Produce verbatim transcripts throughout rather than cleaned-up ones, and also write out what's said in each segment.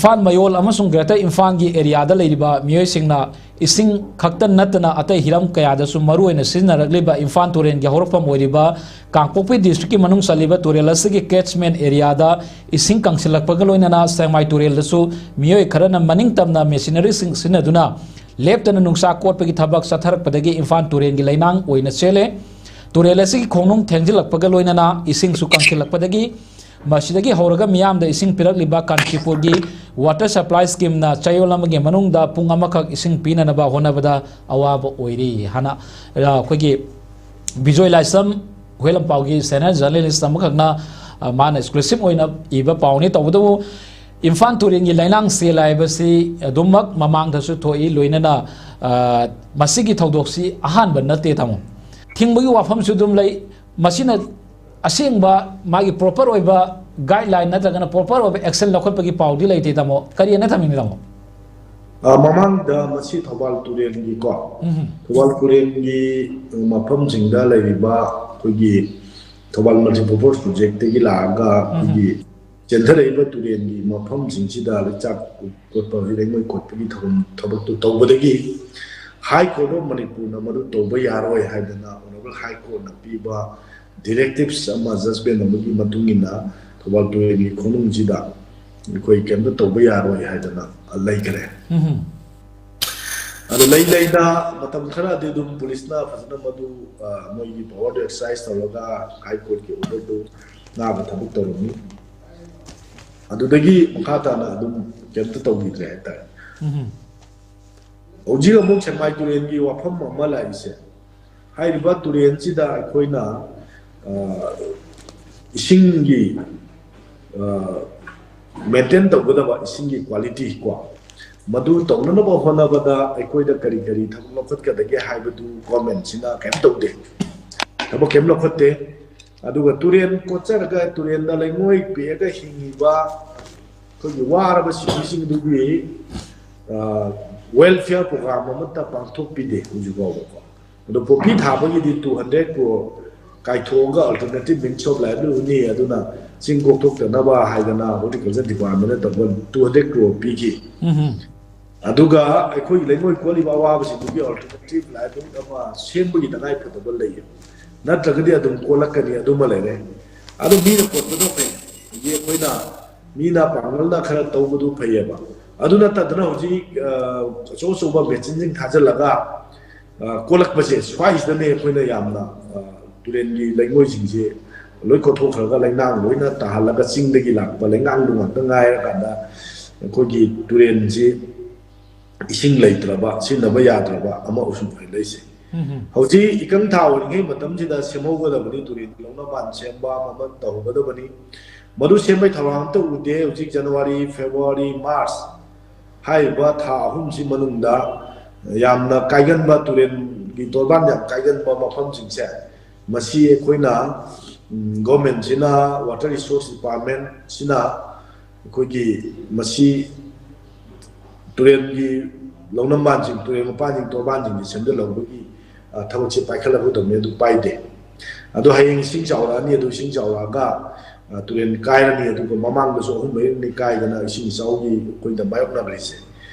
ꯏꯝꯐꯥꯜ ꯃꯌꯣꯜ ꯑꯃꯁꯨꯡ ꯒ꯭ꯔꯦꯇꯔ ꯏꯝꯐꯥꯜꯒꯤ ꯑꯦꯔꯤꯌꯥꯗ ꯂꯩꯔꯤꯕ ꯃꯤꯑꯣꯏꯁꯤꯡꯅ ꯏꯁꯤꯡ ꯈꯛꯇ ꯅꯠꯇꯅ ꯑꯇꯩ ꯍꯤꯔꯝ ꯀꯌꯥꯗꯁꯨ ꯃꯔꯨꯑꯣꯏꯅ ꯁꯤꯖꯤꯟꯅꯔꯛꯂꯤꯕ ꯏꯝꯐꯥꯜ ꯇꯨꯔꯦꯜꯒꯤ ꯍꯧꯔꯛꯐꯝ ꯑꯣꯏꯔꯤꯕ ꯀꯥꯡꯄꯣꯛꯄꯤ ꯗꯤꯁꯇ꯭ꯔꯤꯛꯀꯤ ꯃꯅꯨꯡ ꯆꯜꯂꯤꯕ ꯇꯨꯔꯦꯜ ꯑꯁꯤꯒꯤ ꯀꯦꯠꯆꯃꯦꯟ ꯑꯦꯔꯤꯌꯥꯗ ꯏꯁꯤꯡ ꯀꯪꯁꯤꯜꯂꯛꯄꯒ ꯂꯣꯏꯅꯅ ꯁꯦꯛꯃꯥꯏ ꯇꯨꯔꯦꯜꯗꯁꯨ ꯃꯤꯑꯣꯏ ꯈꯔꯅ ꯃꯅꯤꯡ ꯇꯝꯅ ꯃꯦꯁꯤꯅꯔꯤꯁꯤꯡ ꯁꯤꯖꯤꯟꯅꯗꯨꯅ ꯂꯦꯞꯇꯅ ꯅꯨꯡꯁꯥ ꯀꯣꯠꯄꯒꯤ ꯊꯕꯛ ꯆꯠꯊꯔꯛꯄꯗꯒꯤ ꯏꯝꯐꯥꯜ ꯇꯨꯔꯦꯜꯒꯤ ꯂꯩꯅꯥꯡ ꯑꯣꯏꯅ ꯆꯦꯜꯂꯦ꯫ ꯇꯨꯔꯦꯜ ꯑꯁꯤꯒꯤ ꯈꯣꯡꯅꯨꯡ ꯊꯦꯡꯖꯤꯜꯂꯛꯄꯒ ꯂꯣꯏꯅꯅ ꯏꯁꯤꯡꯁꯨ ꯀꯪꯁꯤꯜꯂꯛꯄꯗꯒꯤ ꯃꯁꯤꯗꯒꯤ ꯍꯧꯔꯒ ꯃꯤꯌꯥꯝꯗ ꯏꯁꯤꯡ ꯄꯤꯔꯛꯂꯤꯕ ꯀꯥꯟꯆꯤꯄꯨꯔꯒꯤ ꯋꯥꯇꯔ ꯁꯄ꯭ꯂꯥꯏ ꯁ꯭ꯀꯤꯝꯅ ꯆꯌꯣꯜ ꯑꯃꯒꯤ ꯃꯅꯨꯡꯗ ꯄꯨꯡ ꯑꯃꯈꯛ ꯏꯁꯤꯡ ꯄꯤꯅꯅꯕ ꯍꯣꯠꯅꯕꯗ ꯑꯋꯥꯕ ꯑꯣꯏꯔꯤ ꯍꯥꯏꯅ, ꯑ, ꯑꯩꯈꯣꯏꯒꯤ ꯕꯤꯖꯣꯏ ꯂꯥꯏꯁ꯭ꯔꯝ ꯍꯨꯏꯂꯝꯄꯥꯎꯒꯤ ꯁꯦꯅꯤꯌꯔ ꯖꯔꯅꯦꯂꯤꯁ꯭ꯠ ꯑꯃꯈꯛꯅ, ꯑ, ꯃꯥꯅ ꯑꯦꯛꯁꯀ꯭ꯂꯨꯁꯤꯚ ꯑꯣꯏꯅ ꯏꯕ ꯄꯥꯎꯅꯤ꯫ ꯇꯧꯕꯇꯕꯨ ꯏꯝꯐꯥꯜ ꯇꯨꯔꯦꯜꯒꯤ ꯂꯩꯅꯥꯡ ꯆꯦꯜꯂꯦ ꯍꯥꯏꯕꯁꯤ ꯑꯗꯨꯃꯛ ꯃꯃꯥꯡꯗꯁꯨ ꯊꯣꯛꯏ, ꯂꯣꯏꯅꯅ, ꯑ, ꯃꯁꯤꯒꯤ ꯊꯧꯗꯣꯛꯁꯤ ꯑꯍꯥꯟꯕ ꯅꯠꯇꯦ, ꯇꯥꯃꯣ꯫ ꯊꯤꯡꯕꯒꯤ ꯋꯥꯐꯝꯁꯨ ꯑꯗꯨꯝ ꯂꯩ꯫ ꯃꯁꯤꯅ ꯑꯁꯦꯡꯕ ꯃꯥꯒꯤ ꯄ꯭ꯔꯣꯄꯔ ꯑꯣꯏꯕ ꯒꯥꯏꯗꯂꯥꯏꯟ ꯅꯠꯇ꯭ꯔꯒꯅ ꯄ꯭ꯔꯣꯄꯔ ꯑꯣꯏꯕ ꯑꯦꯛꯁꯟ ꯂꯧꯈꯠꯄꯒꯤ ꯄꯥꯎꯗꯤ ꯂꯩꯇꯦ, ꯇꯥꯃꯣ꯫ ꯀꯔꯤ ꯍꯥꯏꯅ ꯊꯝꯅꯤꯡꯉꯤ, ꯇꯥꯃꯣ? ꯑ, ꯃꯃꯥꯡꯗ ꯃꯁꯤ ꯊꯧꯕꯥꯜ ꯇꯨꯔꯦꯜꯒꯤꯀꯣ, ꯎꯝ꯫ ꯊꯧꯕꯥꯜ ꯇꯨꯔꯦꯜꯒꯤ ꯃꯐꯝꯁꯤꯡꯗ ꯂꯩꯔꯤꯕ ꯑꯩꯈꯣꯏꯒꯤ ꯊꯧꯕꯥꯜ ꯃꯜꯇꯤꯄꯔꯄꯣꯁ ꯄ꯭ꯔꯣꯖꯦꯛꯇꯒꯤ ꯂꯥꯛꯑꯒ ꯎꯝ꯫ ꯑꯩꯈꯣꯏꯒꯤ ꯆꯦꯟꯊꯔꯛꯏꯕ ꯇꯨꯔꯦꯜꯒꯤ ꯃꯐꯝꯁꯤꯡꯁꯤꯗ ꯂꯩꯆꯥꯛ ꯀꯣꯠꯄ, ꯂꯩꯉꯣꯏ ꯀꯣꯠꯄꯒꯤ ꯊꯕꯛ-, ꯊꯕꯛꯇꯨ ꯇꯧꯕꯗꯒꯤ High Court of ꯃꯅꯤꯄꯨꯔꯅ ꯃꯗꯨ ꯇꯧꯕ ꯌꯥꯔꯣꯏ ꯍꯥꯏꯗꯅ Honourable High Courtꯅ ꯄꯤꯕ ꯗꯤꯔꯦꯛꯇꯤꯞꯁ ꯑꯃ, ꯖꯖꯃꯦꯟ ꯑꯃꯒꯤ ꯃꯇꯨꯡ ꯏꯟꯅ ꯊꯧꯕꯥꯜ ꯇꯨꯔꯦꯜꯒꯤ ꯈꯣꯡꯅꯨꯡꯁꯤꯗ ꯑꯩꯈꯣꯏ ꯀꯩꯝꯇ ꯇꯧꯕ ꯌꯥꯔꯣꯏ ꯍꯥꯏꯗꯅ ꯂꯩꯈ꯭ꯔꯦ꯫ ꯎꯝ꯫ ꯑꯗꯨ ꯂꯩ ꯂꯩꯅ ꯃꯇꯝ ꯈꯔꯗꯤ ꯑꯗꯨꯝ ꯄꯨꯂꯤꯁꯅ ꯐꯖꯅ ꯃꯗꯨ, ꯑ, ꯃꯣꯏꯒꯤ ꯄꯋꯥꯔꯗꯨ ꯑꯦꯛꯁꯔꯁꯥꯏꯁ ꯇꯧꯔꯒ High Courtꯀꯤ orderꯗꯨ ꯉꯥꯛꯄ ꯊꯕꯛ ꯇꯧꯔꯝꯃꯤ꯫ ꯑꯗꯨꯗꯒꯤ ꯃꯈꯥ ꯇꯥꯅ ꯑꯗꯨꯝ ꯀꯩꯝꯇ ꯇꯧꯈꯤꯗ꯭ꯔꯦ ꯍꯥꯏꯇꯥꯔꯦ꯫ ꯎꯝ꯫ ꯍꯧꯖꯤꯛ ꯑꯃꯨꯛ ꯁꯦꯛꯃꯥꯏ ꯇꯨꯔꯦꯜꯒꯤ ꯋꯥꯐꯝ ꯑꯃ ꯂꯥꯛꯏꯁꯦ, ꯍꯥꯏꯔꯤꯕ ꯇꯨꯔꯦꯜꯁꯤꯗ ꯑꯩꯈꯣꯏꯅ, ꯑ, ꯏꯁꯤꯡꯒꯤ, ꯑ, ꯃꯦꯟꯇꯦꯟ ꯇꯧꯒꯗꯕ ꯏꯁꯤꯡꯒꯤ ꯀ꯭ꯋꯥꯂꯤꯇꯤ ꯀꯣ, ꯃꯗꯨ ꯇꯧꯅꯅꯕ ꯍꯣꯠꯅꯕꯗ ꯑꯩꯈꯣꯏꯗ ꯀꯔꯤ ꯀꯔꯤ ꯊꯕꯛ ꯂꯧꯈꯠꯀꯗꯒꯦ ꯍꯥꯏꯕꯗꯨ ꯒꯣꯔꯃꯦꯟꯁꯤꯅ ꯀꯩꯝ ꯇꯧꯗꯦ, ꯊꯕꯛ ꯀꯩꯝ ꯂꯧꯈꯠꯇꯦ꯫ ꯑꯗꯨꯒ ꯇꯨꯔꯦꯜ ꯀꯣꯠꯆꯔꯒ ꯇꯨꯔꯦꯜꯗ ꯂꯩꯉꯣꯏ ꯄꯦꯛꯑꯒ ꯍꯤꯡꯉꯤꯕ ꯑꯩꯈꯣꯏꯒꯤ ꯋꯥꯔꯕ ꯁꯤꯇꯤꯁꯤꯡꯗꯨꯒꯤ, ꯑ, welfare program ꯑꯃꯠꯇ ꯄꯥꯡꯊꯣꯛꯄꯤꯗꯦ ꯍꯧꯖꯤꯛ ꯐꯥꯎꯕꯀꯣ꯫ ꯑꯗꯣ ꯄꯣꯄꯤ ꯊꯥꯕꯒꯤꯗꯤ two hundred crore ꯀꯥꯏꯊꯣꯛꯑꯒ alternative means of livelihoodꯅꯤ, ꯑꯗꯨꯅ ꯆꯤꯡ ꯀꯣꯛꯊꯣꯛꯇꯅꯕ ꯍꯥꯏꯗꯅ ꯍꯣꯔꯇꯤꯀꯜꯆꯔ ꯗꯤꯄꯥꯔꯠꯃꯦꯟꯅ ꯇꯧꯕ ꯇꯨ ꯍꯟꯗ꯭ꯔꯦꯠ ꯀ꯭ꯔꯣꯔ ꯄꯤꯈꯤ꯫ ꯎꯝ ꯑꯗꯨꯒ ꯑꯩꯈꯣꯏꯒꯤ ꯂꯩꯉꯣꯏ ꯀꯣꯜꯂꯤꯕ ꯑꯋꯥꯕꯁꯤꯡꯗꯨꯒꯤ ꯑꯜꯇꯔꯅꯦꯇꯤꯚ ꯂꯥꯏꯚꯂꯤꯍꯨꯗ ꯑꯃ ꯁꯦꯝꯕꯒꯤ ꯇꯉꯥꯏ ꯐꯗꯕ ꯂꯩꯌꯦꯕ꯫ ꯅꯠꯇ꯭ꯔꯒꯗꯤ ꯑꯗꯨꯝ ꯀꯣꯜꯂꯛꯀꯅꯤ, ꯑꯗꯨꯃ ꯂꯩꯔꯦ꯫ ꯑꯗꯨ ꯃꯤꯅ ꯀꯣꯠꯄꯗꯣ ꯐꯩ꯫ ꯍꯧꯖꯤꯛ ꯑꯩꯈꯣꯏꯅ ꯃꯤꯅ ꯄꯥꯡꯒꯜꯅ ꯈꯔ ꯇꯧꯕꯗꯨ ꯐꯩꯌꯦꯕ꯫ ꯑꯗꯨ ꯅꯠꯇꯗꯅ ꯍꯧꯖꯤꯛ ꯑ, ꯑꯆꯧ ꯑꯆꯧꯕ ꯃꯦꯆꯤꯟꯁꯤꯡ ꯊꯥꯖꯤꯜꯂꯒ ꯑ, ꯀꯣꯜꯂꯛꯄꯁꯦ, ꯁ꯭ꯋꯥꯏꯁꯤꯗꯅꯦ ꯑꯩꯈꯣꯏꯅ ꯌꯥꯝꯅ ꯑ, ꯇꯨꯔꯦꯟꯒꯤ ꯂꯩꯉꯣꯏꯁꯤꯡꯁꯦ ꯂꯣꯏ ꯀꯣꯠꯊꯣꯛꯈ꯭ꯔꯒ ꯂꯩꯅꯥꯡ ꯂꯣꯏꯅ ꯇꯥꯍꯜꯂꯒ ꯆꯤꯡꯗꯒꯤ ꯂꯥꯛꯄ ꯂꯩꯅꯥꯡꯗꯨ ꯉꯥꯛꯇ ꯉꯥꯏꯔꯀꯥꯟꯗ ꯑꯩꯈꯣꯏꯒꯤ ꯇꯨꯔꯦꯟꯁꯤ ꯏꯁꯤꯡ ꯂꯩꯇ꯭ꯔꯕ, ꯁꯤꯖꯤꯟꯅꯕ ꯌꯥꯗ꯭ꯔꯕ ꯑꯃ ꯑꯣꯏꯍꯜꯂꯛꯏꯁꯦ꯫ ꯎꯝ ꯍꯧꯖꯤꯛ ꯏꯀꯪ ꯊꯥ ꯑꯣꯏꯔꯤꯉꯩ ꯃꯇꯝꯁꯤꯗ ꯁꯦꯝꯍꯧꯒꯗꯕꯅꯤ, ꯇꯨꯔꯦꯟꯒꯤ ꯂꯧꯅ ꯃꯥꯟ ꯁꯦꯝꯕ ꯑꯃ ꯇꯧꯍꯧꯒꯗꯕꯅꯤ꯫ ꯃꯗꯨ ꯁꯦꯝꯕꯒꯤ ꯊꯧꯔꯥꯡ ꯑꯝꯇ ꯎꯗꯦ꯫ ꯍꯧꯖꯤꯛ ꯖꯅꯋꯥꯔꯤ, ꯐꯦꯕ꯭ꯔꯨꯋꯥꯔꯤ, ꯃꯥꯔꯆ ꯍꯥꯏꯔꯤꯕ ꯊꯥ ꯑꯍꯨꯝꯁꯤ ꯃꯅꯨꯡꯗ ꯌꯥꯝꯅ ꯀꯥꯏꯒꯟꯕ, ꯇꯨꯔꯦꯟꯒꯤ ꯇꯣꯔꯕꯥꯟ ꯌꯥꯝ ꯀꯥꯏꯒꯟꯕ ꯃꯐꯝꯁꯤꯡꯁꯦ, ꯃꯁꯤ ꯑꯩꯈꯣꯏꯅ, ꯎꯝ, ꯒꯣꯔꯃꯦꯟꯁꯤꯅ, ꯋꯥꯇꯔ ꯔꯤꯁꯣꯔꯁ ꯗꯤꯄꯥꯔꯠꯃꯦꯟꯁꯤꯅ ꯑꯩꯈꯣꯏꯒꯤ ꯃꯁꯤ ꯇꯨꯔꯦꯜꯒꯤ ꯂꯧꯅꯝꯕꯥꯟꯁꯤꯡ, ꯇꯨꯔꯦꯜ ꯃꯄꯥꯟꯁꯤꯡ, ꯇꯣꯔꯕꯥꯟꯁꯤꯡꯁꯤ ꯁꯦꯝꯖꯤꯜꯍꯧꯕꯒꯤ, ꯑ, ꯊꯕꯛꯁꯦ ꯄꯥꯏꯈꯠꯂꯛꯀꯗꯕꯅꯤ, ꯑꯗꯨ ꯄꯥꯏꯗꯦ꯫ ꯑꯗꯣ ꯍꯌꯦꯡ ꯏꯁꯤꯡ ꯆꯥꯎꯔꯛꯑꯅꯤ, ꯑꯗꯨ ꯏꯁꯤꯡ ꯆꯥꯎꯔꯛꯑꯒ, ꯑ, ꯇꯨꯔꯦꯜ ꯀꯥꯏꯔꯅꯤ, ꯑꯗꯨꯒ ꯃꯃꯥꯡꯗꯁꯨ ꯑꯍꯨꯝ ꯃꯔꯤꯅꯤ ꯀꯥꯏꯗꯅ ꯏꯁꯤꯡ ꯏꯆꯥꯎꯒꯤ ꯑꯩꯈꯣꯏꯗ ꯃꯥꯌꯣꯛꯅꯈ꯭ꯔꯤꯁꯦ꯫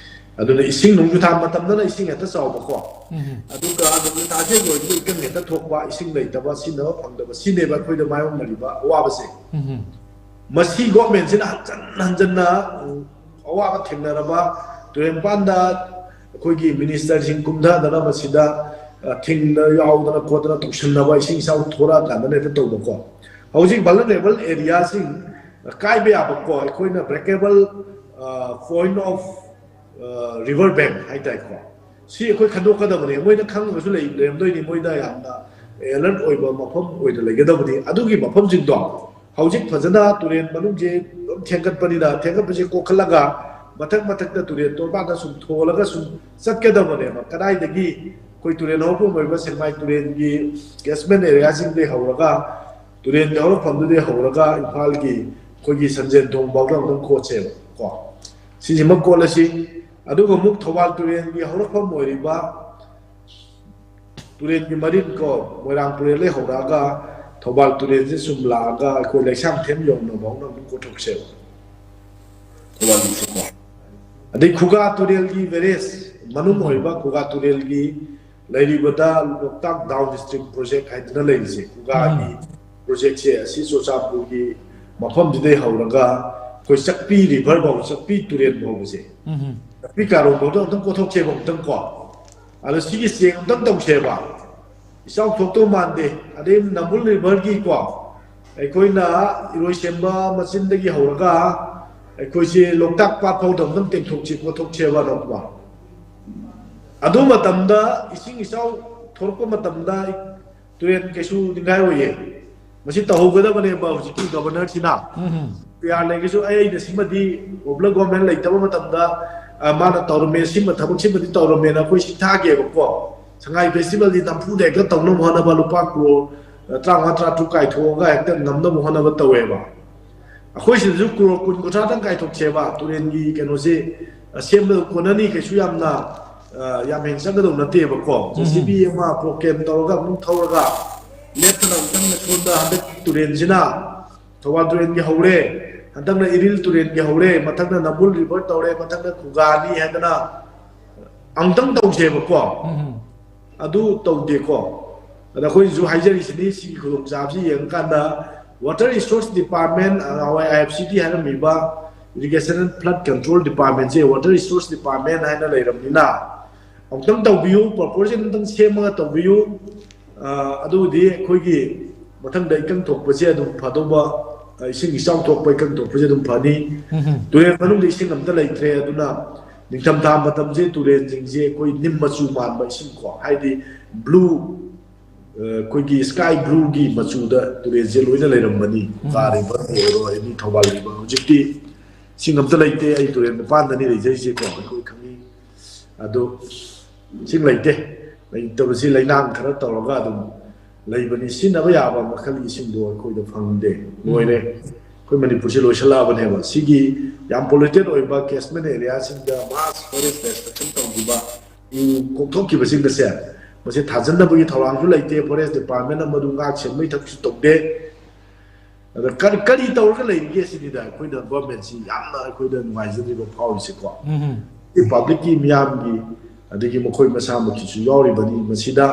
ꯑꯗꯨꯅ ꯏꯁꯤꯡ ꯅꯣꯡꯖꯨ ꯊꯥ ꯃꯇꯝꯗꯅ ꯏꯁꯤꯡ ꯍꯦꯛꯇ ꯆꯥꯎꯕꯀꯣ, ꯎꯝ ꯑꯗꯨꯒ ꯅꯣꯡꯖꯨ ꯊꯥꯁꯦ ꯂꯣꯏꯕꯗ ꯏꯀꯪ ꯍꯦꯛꯇ ꯊꯣꯛꯄ, ꯏꯁꯤꯡ ꯂꯩꯇꯕ, ꯁꯤꯖꯤꯟꯅꯕ ꯐꯪꯗꯕ, ꯁꯤꯅꯦꯕ ꯑꯩꯈꯣꯏꯗ ꯃꯥꯌꯣꯛꯅꯔꯤꯕ ꯑꯋꯥꯕꯁꯦ꯫ ꯎꯝ ꯃꯁꯤ ꯒꯣꯔꯃꯦꯟꯁꯤꯅ ꯍꯟꯖꯟ ꯍꯟꯖꯟꯅ, ꯎꯝ, ꯑꯋꯥꯕ ꯊꯦꯡꯅꯔꯕ ꯇꯨꯔꯦꯜ ꯃꯄꯥꯟꯗ ꯑꯩꯈꯣꯏꯒꯤ ꯃꯤꯅꯤꯁꯇꯔꯁꯤꯡ ꯀꯨꯝꯊꯗꯅ ꯃꯁꯤꯗ, ꯑ, ꯊꯤꯡꯗ ꯌꯥꯎꯗꯅ ꯈꯣꯠꯇꯅ ꯇꯧꯁꯤꯟꯅꯕ, ꯏꯁꯤꯡ ꯏꯆꯥꯎ ꯊꯣꯔꯛꯑꯀꯥꯟꯗꯅ ꯍꯦꯛꯇ ꯇꯧꯕꯀꯣ꯫ ꯍꯧꯖꯤꯛ ꯚꯜꯅꯔꯦꯕꯜ ꯑꯦꯔꯤꯌꯥꯁꯤꯡ ꯀꯥꯏꯕ ꯌꯥꯕꯀꯣ, ꯑꯩꯈꯣꯏꯅ ꯕ꯭ꯔꯦꯀꯦꯕꯜ ꯄꯣꯏꯟ ꯑꯣꯐ ꯔꯤꯚꯔ ꯕꯦꯡ ꯍꯥꯏꯇꯥꯔꯦꯀꯣ, ꯁꯤ ꯑꯩꯈꯣꯏ ꯈꯟꯗꯣꯛꯀꯗꯕꯅꯤ꯫ ꯃꯣꯏꯅ ꯈꯪꯉꯒꯁꯨ ꯂꯩ ꯂꯩꯔꯝꯗꯣꯏꯅꯤ, ꯃꯣꯏꯗ ꯌꯥꯝꯅ ꯑꯦꯂꯔꯠ ꯑꯣꯏꯕ ꯃꯐꯝ ꯑꯣꯏꯅ ꯂꯩꯒꯗꯕꯅꯤ꯫ ꯑꯗꯨꯒꯤ ꯃꯐꯝꯁꯤꯡꯗꯣ ꯍꯧꯖꯤꯛ ꯐꯖꯅ ꯇꯨꯔꯦꯜ ꯃꯅꯨꯡꯁꯦ ꯑꯗꯨꯝ ꯊꯦꯡꯒꯠꯄꯅꯤꯅ, ꯊꯦꯡꯒꯠꯄꯁꯦ ꯀꯣꯛꯈꯠꯂꯒ ꯃꯊꯛ ꯃꯊꯛꯇ ꯇꯨꯔꯦꯜ ꯇꯣꯔꯕꯥꯟꯗ ꯁꯨꯝ ꯊꯣꯜꯂꯒ ꯁꯨꯝ ꯆꯠꯀꯗꯕꯅꯦꯕ꯫ ꯀꯗꯥꯏꯗꯒꯤ ꯑꯩꯈꯣꯏ ꯇꯨꯔꯦꯜ ꯍꯧꯔꯛꯐꯝ ꯑꯣꯏꯕ ꯁꯦꯛꯃꯥꯏ ꯇꯨꯔꯦꯜꯒꯤ ꯀꯦꯁꯃꯦꯟ ꯑꯦꯔꯤꯌꯥꯁꯤꯡꯗꯒꯤ ꯍꯧꯔꯒ, ꯇꯨꯔꯦꯜꯒꯤ ꯍꯧꯔꯛꯐꯝꯗꯨꯗꯒꯤ ꯍꯧꯔꯒ ꯏꯝꯐꯥꯜꯒꯤ ꯑꯩꯈꯣꯏꯒꯤ ꯁꯟꯖꯦꯟ ꯊꯣꯡ ꯐꯥꯎꯗ ꯑꯃꯨꯛꯇꯪ ꯀꯣꯠꯁꯦꯕ ꯀꯣ꯫ ꯁꯤꯁꯤꯃ ꯀꯣꯠꯂꯁꯤ꯫ ꯑꯗꯨꯒ ꯑꯃꯨꯛ ꯊꯧꯕꯥꯜ ꯇꯨꯔꯦꯜꯒꯤ ꯍꯧꯔꯛꯐꯝ ꯑꯣꯏꯔꯤꯕ ꯇꯨꯔꯦꯜꯒꯤ ꯃꯔꯤꯟ ꯀꯣ, ꯃꯣꯏꯔꯥꯡ ꯇꯨꯔꯦꯜꯗꯒꯤ ꯍꯧꯔꯛꯑꯒ ꯊꯧꯕꯥꯜ ꯇꯨꯔꯦꯜꯁꯦ ꯁꯨꯝ ꯂꯥꯛꯑꯒ ꯑꯩꯈꯣꯏ ꯂꯩꯁꯥꯡꯊꯦꯝ ꯌꯧꯅꯕ ꯍꯧꯅ ꯑꯗꯨꯝ ꯀꯣꯊꯣꯛꯁꯦꯕ꯫ ꯊꯧꯕꯥꯜꯒꯤꯁꯦꯀꯣ꯫ ꯑꯗꯩ ꯈꯨꯒꯥ ꯇꯨꯔꯦꯜꯒꯤ ꯕꯦꯔꯦꯖ ꯃꯅꯨꯡ ꯑꯣꯏꯕ ꯈꯨꯒꯥ ꯇꯨꯔꯦꯜꯒꯤ ꯂꯩꯔꯤꯕꯗ ꯂꯣꯛꯇꯥꯛ ꯗꯥꯎꯟ ꯁ꯭ꯇ꯭ꯔꯤꯝ ꯄ꯭ꯔꯣꯖꯦꯛ ꯍꯥꯏꯗꯅ ꯂꯩꯔꯤꯁꯦ, ꯈꯨꯒꯥꯒꯤ ꯄ꯭ꯔꯣꯖꯦꯛꯁꯦ ꯑꯁꯤ ꯆꯨꯔꯆꯥꯟꯄꯨꯔꯒꯤ ꯃꯐꯝꯁꯤꯗꯩ ꯍꯧꯔꯒ ꯑꯩꯈꯣꯏ ꯆꯛꯄꯤ ꯔꯤꯚꯔ ꯐꯥꯎ, ꯆꯛꯄꯤ ꯇꯨꯔꯦꯜ ꯐꯥꯎꯕꯁꯦ, ꯎꯝ꯫ ꯆꯛꯄꯤ ꯀꯥꯔꯣꯡ ꯐꯥꯎꯗ ꯑꯝꯇꯪ ꯀꯣꯊꯣꯛꯁꯦꯕ ꯑꯝꯇꯪ ꯀꯣ꯫ ꯑꯗꯣ ꯁꯤꯒꯤ ꯆꯦꯡ ꯑꯝꯇꯪ ꯇꯧꯁꯦꯕ꯫ ꯏꯆꯥꯎ ꯊꯣꯛꯇꯧ ꯃꯥꯟꯗꯦ꯫ ꯑꯗꯩ ꯅꯝꯕꯨꯜ ꯔꯤꯚꯔꯒꯤꯀꯣ, ꯑꯩꯈꯣꯏꯅ ꯏꯔꯣꯏꯁꯦꯝꯕ ꯃꯆꯤꯟꯗꯒꯤ ꯍꯧꯔꯒ ꯑꯩꯈꯣꯏꯁꯦ ꯂꯣꯛꯇꯥꯛ ꯄꯥꯠ ꯐꯥꯎꯗ ꯑꯝꯇꯪ ꯇꯦꯡꯊꯣꯛꯁꯤ, ꯀꯣꯊꯣꯛꯁꯦꯕ ꯅꯣꯡꯃ꯫ ꯑꯗꯨ ꯃꯇꯝꯗ ꯏꯁꯤꯡ ꯏꯆꯥꯎ ꯊꯣꯛꯂꯛꯄ ꯃꯇꯝꯗ ꯇꯨꯔꯦꯜ ꯀꯩꯁꯨ ꯅꯤꯡꯈꯥꯏ ꯑꯣꯏꯌꯦ꯫ ꯃꯁꯤ ꯇꯧꯍꯧꯒꯗꯕꯅꯦꯕ ꯍꯧꯖꯤꯛꯀꯤ ꯒꯚꯔꯅꯔꯁꯤꯅ꯫ ꯎꯝ꯫ ꯄꯤ ꯑꯥꯔ ꯂꯩꯒꯤꯁꯨ ꯑꯩ, ꯑꯩꯅ ꯁꯤꯃꯗꯤ ꯄꯣꯄꯨꯂꯔ ꯒꯣꯚꯔꯟꯃꯦꯟ ꯂꯩꯇꯕ ꯃꯇꯝꯗ, ꯑ, ꯃꯥꯅ ꯇꯧꯔꯝꯃꯦ, ꯁꯤꯃ ꯊꯕꯛꯁꯤꯃꯗꯤ ꯇꯧꯔꯝꯃꯦꯅ ꯑꯩꯈꯣꯏ ꯁꯤꯟꯊꯥꯒꯦꯕꯀꯣ꯫ ꯁꯉꯥꯏ ꯐꯦꯁꯇꯤꯚꯦꯜꯗꯤ ꯅꯝꯐꯨꯗ ꯍꯦꯛꯇ ꯇꯧꯅꯕ ꯍꯣꯠꯅꯕ ꯂꯨꯄꯥ ꯀ꯭ꯔꯣꯔ, ꯑ, ꯇꯔꯥꯃꯉꯥ, ꯇꯔꯥꯇꯔꯨꯛ ꯀꯥꯏꯊꯣꯛꯑꯒ ꯍꯦꯛꯇ ꯉꯝꯅꯕ ꯍꯣꯠꯅꯕ ꯇꯧꯋꯦꯕ꯫ ꯑꯩꯈꯣꯏ ꯁꯤꯗꯁꯨ ꯀ꯭ꯔꯣꯔ ꯀꯨꯟ ꯀꯨꯟꯊ꯭ꯔꯥꯗꯪ ꯀꯥꯏꯊꯣꯛꯁꯦꯕ, ꯇꯨꯔꯦꯜꯒꯤ ꯀꯩꯅꯣꯁꯦ, ꯑ, ꯁꯦꯝꯕꯗ ꯀꯣꯟꯅꯅꯤ, ꯀꯩꯁꯨ ꯌꯥꯝꯅ, ꯑ, ꯌꯥꯝ ꯍꯦꯟꯅ ꯆꯪꯒꯗꯧ ꯅꯠꯇꯦꯕꯀꯣ꯫ ꯎꯝ꯫ ꯖꯦ ꯁꯤ ꯕꯤ ꯑꯃ ꯄꯣꯀꯦꯠ ꯇꯧꯔꯒ ꯑꯃꯨꯛ ꯊꯧꯔꯒ ꯂꯦꯞꯇꯅ ꯑꯃꯨꯛꯇꯪ ꯁꯣꯝꯗ ꯍꯟꯗꯛ ꯇꯨꯔꯦꯜꯁꯤꯅ ꯊꯧꯕꯥꯜ ꯇꯨꯔꯦꯜꯒꯤ ꯍꯧꯔꯦ, ꯍꯟꯗꯛꯅ ꯏꯔꯤꯜ ꯇꯨꯔꯦꯜꯒꯤ ꯍꯧꯔꯦ, ꯃꯊꯪꯅ ꯅꯝꯕꯨꯜ ꯔꯤꯚꯔ ꯇꯧꯔꯦ, ꯃꯊꯪꯅ ꯈꯨꯒꯥꯅꯤ ꯍꯥꯏꯗꯅ ꯑꯃꯨꯛꯇꯪ ꯇꯧꯁꯦꯕꯀꯣ꯫ ꯎꯝ꯫ ꯑꯗꯨ ꯇꯧꯗꯦꯀꯣ꯫ ꯑꯗ ꯑꯩꯈꯣꯏꯅꯁꯨ ꯍꯥꯏꯖꯔꯤꯁꯤꯅꯤ, ꯁꯤꯒꯤ ꯈꯨꯗꯣꯡꯆꯥꯕꯁꯤ ꯌꯦꯡꯉꯀꯥꯟꯗ water resource department, ꯅꯍꯥꯟꯋꯥꯏ ꯑꯥꯏ F C D ꯍꯥꯏꯔꯝꯃꯤꯕ irrigation and flood control departmentꯁꯦ water resource department ꯍꯥꯏꯅ ꯂꯩꯔꯕꯅꯤꯅ ꯑꯃꯨꯛꯇꯪ ꯇꯧꯕꯤꯌꯨ, proposal ꯑꯃꯇꯪ ꯁꯦꯝꯃꯒ ꯇꯧꯕꯤꯌꯨ꯫ ꯑ, ꯑꯗꯨꯕꯨꯗꯤ ꯑꯩꯈꯣꯏꯒꯤ ꯃꯊꯪꯗ ꯏꯀꯪ ꯊꯣꯛꯄꯁꯦ ꯑꯗꯨꯝ ꯐꯗꯧꯕ, ꯑ, ꯏꯁꯤꯡ ꯏꯆꯥꯎ ꯊꯣꯛꯄ, ꯏꯀꯪ ꯊꯣꯛꯄꯁꯦ ꯑꯗꯨꯝ ꯐꯅꯤ꯫ ꯎꯝ꯫ ꯇꯨꯔꯦꯜ ꯃꯅꯨꯡꯗ ꯏꯁꯤꯡ ꯑꯝꯇ ꯂꯩꯇ꯭ꯔꯦ, ꯑꯗꯨꯅ ꯅꯤꯡꯊꯝꯊꯥ ꯃꯇꯝꯁꯦ ꯇꯨꯔꯦꯜꯁꯤꯡꯁꯦ ꯑꯩꯈꯣꯏ ꯅꯤꯝ ꯃꯆꯨ ꯃꯥꯟꯕ ꯏꯁꯤꯡ ꯀꯣ, ꯍꯥꯏꯗꯤ blue, ꯑ, ꯑꯩꯈꯣꯏꯒꯤ sky blueꯒꯤ ꯃꯆꯨꯗ ꯇꯨꯔꯦꯜꯁꯦ ꯂꯣꯏꯅ ꯂꯩꯔꯝꯕꯅꯤ꯫ ꯎꯝ꯫ ꯈꯨꯒꯥ ꯔꯤꯚꯔ ꯑꯣꯏꯔꯣ, ꯑꯦꯅꯤ ꯊꯧꯕꯥꯜ ꯔꯤꯚꯔ꯫ ꯍꯧꯖꯤꯛꯇꯤ ꯏꯁꯤꯡ ꯑꯝꯇ ꯂꯩꯇꯦ꯫ ꯑꯩ ꯇꯨꯔꯦꯜ ꯃꯄꯥꯟꯗꯅꯤ ꯂꯩꯖꯔꯤꯁꯦꯀꯣ, ꯑꯩꯈꯣꯏ ꯈꯪꯉꯤ꯫ ꯑꯗꯣ ꯏꯁꯤꯡ ꯂꯩꯇꯦ꯫ ꯂꯩꯇꯕꯁꯤ ꯂꯩꯅꯥꯡ ꯈꯔ ꯇꯧꯔꯒ ꯑꯗꯨꯝ ꯂꯩꯕꯅꯤ꯫ ꯁꯤꯖꯤꯟꯅꯕ ꯌꯥꯕ ꯃꯈꯜꯒꯤ ꯏꯁꯤꯡꯗꯣ ꯑꯩꯈꯣꯏꯗ ꯐꯪꯗꯦ꯫ ꯎꯝ꯫ ꯂꯣꯏꯔꯦ꯫ ꯑꯩꯈꯣꯏ ꯃꯅꯤꯄꯨꯔꯁꯤ ꯂꯣꯏꯁꯤꯜꯂꯛꯑꯕꯅꯦꯕ꯫ ꯁꯤꯒꯤ ꯌꯥꯝ polluted ꯑꯣꯏꯕ catchment areaꯁꯤꯡꯗ mass forest destruction ꯇꯧꯈꯤꯕ, ꯎ ꯀꯣꯛꯊꯣꯛꯈꯤꯕꯁꯤꯡ ꯑꯁꯦ ꯃꯁꯤ ꯊꯥꯖꯟꯅꯕꯒꯤ ꯊꯧꯔꯥꯡꯁꯨ ꯂꯩꯇꯦ꯫ ꯐꯣꯔꯦꯁ ꯗꯤꯄꯥꯔꯠꯃꯦꯟꯅ ꯃꯗꯨ ꯉꯥꯛ ꯁꯦꯟꯕꯒꯤ ꯊꯕꯛꯁꯨ ꯇꯧꯗꯦ꯫ ꯑꯗ ꯀꯔꯤ ꯀꯔꯤ ꯇꯧꯔꯒ ꯂꯩꯔꯤꯒꯦ ꯁꯤꯅꯤꯗ ꯑꯩꯈꯣꯏꯅ ꯒꯣꯔꯃꯦꯟꯁꯤ ꯌꯥꯝꯅ ꯑꯩꯈꯣꯏꯗ ꯅꯨꯡꯉꯥꯏꯖꯗ꯭ꯔꯤꯕ ꯐꯥꯎꯔꯤꯁꯦꯀꯣ꯫ ꯎꯝ ꯁꯤ ꯄꯕ꯭ꯂꯤꯛꯀꯤ ꯃꯤꯌꯥꯝꯒꯤ ꯑꯗꯒꯤ ꯃꯈꯣꯏ ꯃꯁꯥꯃꯛꯀꯤꯁꯨ ꯌꯥꯎꯔꯤꯕꯅꯤ꯫ ꯃꯁꯤꯗ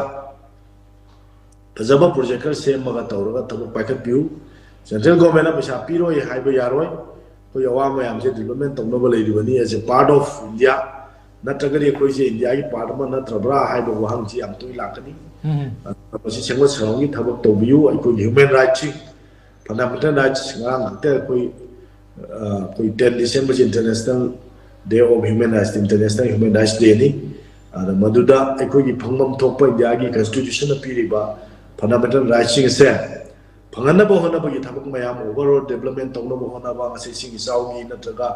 ꯐꯖꯕ ꯄ꯭ꯔꯣꯖꯦꯛ ꯈꯔ ꯁꯦꯝꯃꯒ ꯇꯧꯔꯒ ꯊꯕꯛ ꯄꯥꯏꯈꯠꯄꯤꯌꯨ꯫ ꯁꯦꯟꯇ꯭ꯔꯦꯜ ꯒꯣꯔꯃꯦꯟꯅ ꯄꯩꯁꯥ ꯄꯤꯔꯣꯏ ꯍꯥꯏꯕ ꯌꯥꯔꯣꯏ꯫ ꯑꯩꯈꯣꯏ ꯑꯋꯥ ꯃꯌꯥꯝꯁꯦ ꯗꯤꯕꯂꯞꯃꯦꯟ ꯇꯧꯅꯕ ꯂꯩꯔꯤꯕꯅꯤ꯫ As a part of India, ꯅꯠꯇ꯭ꯔꯒꯗꯤ ꯑꯩꯈꯣꯏꯁꯦ ꯏꯟꯗꯤꯌꯥꯒꯤ ꯄꯥꯔꯠ ꯑꯃ ꯅꯠꯇ꯭ꯔꯕ꯭ꯔꯥ ꯍꯥꯏꯕ ꯋꯥꯍꯪꯁꯤ ꯌꯥꯝ ꯇꯣꯏꯅ ꯂꯥꯛꯀꯅꯤ꯫ ꯎꯝ ꯑꯗꯨꯅ ꯃꯁꯤ ꯁꯦꯝꯒꯠ ꯁꯥꯒꯠꯄꯒꯤ ꯊꯕꯛ ꯇꯧꯕꯤꯌꯨ꯫ ꯑꯩꯈꯣꯏꯒꯤ ꯍ꯭ꯌꯨꯃꯦꯟ ꯔꯥꯏꯠꯁꯤꯡ, ꯐꯟꯗꯥꯃꯦꯟꯇꯦꯜ ꯔꯥꯏꯠꯁ, ꯉꯔꯥꯡ ꯈꯛꯇ ꯑꯩꯈꯣꯏ ꯑ, ꯑꯩꯈꯣꯏ ten December International Day of Human Rights, International Human Rights Dayꯅꯤ꯫ ꯑꯗ ꯃꯗꯨꯗ ꯑꯩꯈꯣꯏꯒꯤ ꯐꯪꯐꯝ ꯊꯣꯛꯄ ꯏꯟꯗꯤꯌꯥꯒꯤ ꯀꯟꯁꯇꯤꯇ꯭ꯌꯨꯁꯟꯅ ꯄꯤꯔꯤꯕ ꯐꯟꯗꯥꯃꯦꯟꯇꯦꯜ ꯔꯥꯏꯠꯁꯤꯡ ꯑꯁꯦ ꯐꯪꯍꯟꯅꯕ ꯍꯣꯠꯅꯕꯒꯤ ꯊꯕꯛ ꯃꯌꯥꯝ, ꯑꯣꯚꯔꯑꯣꯜ ꯗꯤꯕꯂꯞꯃꯦꯟ ꯇꯧꯅꯕ ꯍꯣꯠꯅꯕ, ꯉꯁꯤ ꯏꯁꯤꯡ ꯏꯆꯥꯎꯒꯤ ꯅꯠꯇ꯭ꯔꯒ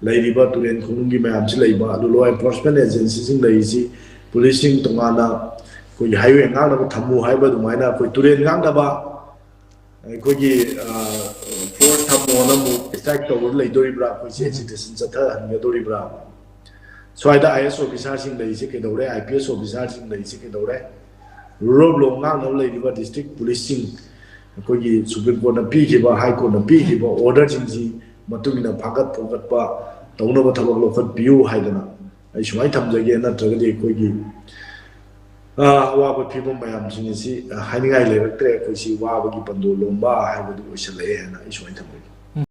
ꯂꯩꯔꯤꯕ ꯇꯨꯔꯦꯟ ꯈꯣꯡꯅꯨꯡꯒꯤ ꯃꯌꯥꯝꯁꯤ ꯂꯩꯕ, ꯑꯗꯨ ꯂꯣ ꯑꯦꯟꯐꯣꯔꯁꯃꯦꯟ ꯑꯦꯖꯦꯟꯁꯤꯁꯤꯡ ꯂꯩꯔꯤꯁꯤ, ꯄꯨꯂꯤꯁꯁꯤꯡ ꯇꯣꯉꯥꯟꯅ ꯑꯩꯈꯣꯏꯒꯤ ꯍꯥꯏꯋꯦ ꯉꯥꯛꯅꯕ ꯊꯝꯃꯨ ꯍꯥꯏꯕ ꯑꯗꯨꯃꯥꯏꯅ ꯑꯩꯈꯣꯏ ꯇꯨꯔꯦꯟ ꯉꯥꯛꯅꯕ ꯑꯩꯈꯣꯏꯒꯤ ꯐꯣꯔꯁ ꯊꯝꯃꯣꯅ ꯑꯃꯨꯛ ꯁ꯭ꯇ꯭ꯔꯥꯏꯛ ꯇꯧꯔ ꯂꯩꯗꯣꯔꯤꯕ꯭ꯔꯥ? ꯑꯩꯈꯣꯏꯁꯦ ꯑꯦꯖꯤꯇꯦꯁꯟ ꯆꯠꯊꯍꯟꯒꯗꯣꯔꯤꯕ꯭ꯔꯥ? ꯁ꯭ꯋꯥꯏꯗ ꯑꯥꯏ ꯑꯦꯁ ꯑꯣꯐꯤꯁꯥꯔꯁꯤꯡ ꯂꯩꯔꯤꯁꯦ ꯀꯩꯗꯧꯔꯦ? ꯑꯥꯏ ꯄꯤ ꯑꯦꯁ ꯑꯣꯐꯤꯁꯥꯔꯁꯤꯡ ꯂꯩꯔꯤꯁꯦ ꯀꯩꯗꯧꯔꯦ? ꯔꯨꯜ ꯑꯣꯐ ꯂꯣ ꯉꯥꯛꯅꯕ ꯂꯩꯔꯤꯕ ꯗꯤꯁꯇ꯭ꯔꯤꯛ ꯄꯨꯂꯤꯁꯁꯤꯡ, ꯑꯩꯈꯣꯏꯒꯤ ꯁꯨꯄ꯭ꯔꯤꯝ ꯀꯣꯔꯠꯅ ꯄꯤꯈꯤꯕ, ꯍꯥꯏ ꯀꯣꯔꯠꯅ ꯄꯤꯈꯤꯕ ꯑꯣꯔꯗꯔꯁꯤꯡꯁꯤ ꯃꯇꯨꯡ ꯏꯟꯅ ꯐꯥꯒꯠ ꯐꯣꯒꯠꯄ ꯇꯧꯅꯕ ꯊꯕꯛ ꯂꯧꯈꯠꯄꯤꯌꯨ ꯍꯥꯏꯗꯅ ꯑꯩ ꯁꯨꯃꯥꯏꯅ ꯊꯝꯖꯒꯦ꯫ ꯅꯠꯇ꯭ꯔꯒꯗꯤ ꯑꯩꯈꯣꯏꯒꯤ ꯑ, ꯑꯋꯥꯕ ꯐꯤꯕꯝ ꯃꯌꯥꯝꯁꯤꯡ ꯑꯁꯤ, ꯑ, ꯍꯥꯏꯅꯤꯡꯉꯥꯏ ꯂꯩꯔꯛꯇ꯭ꯔꯦ꯫ ꯑꯩꯈꯣꯏꯁꯤ ꯋꯥꯕꯒꯤ ꯄꯟꯗꯣ ꯂꯣꯝꯕ ꯍꯥꯏꯕꯗꯨ ꯑꯣꯏꯁꯜꯂꯛꯑꯦ ꯍꯥꯏꯅ ꯑꯩ ꯁꯨꯃꯥꯏꯅ ꯊꯝꯖꯒꯦ꯫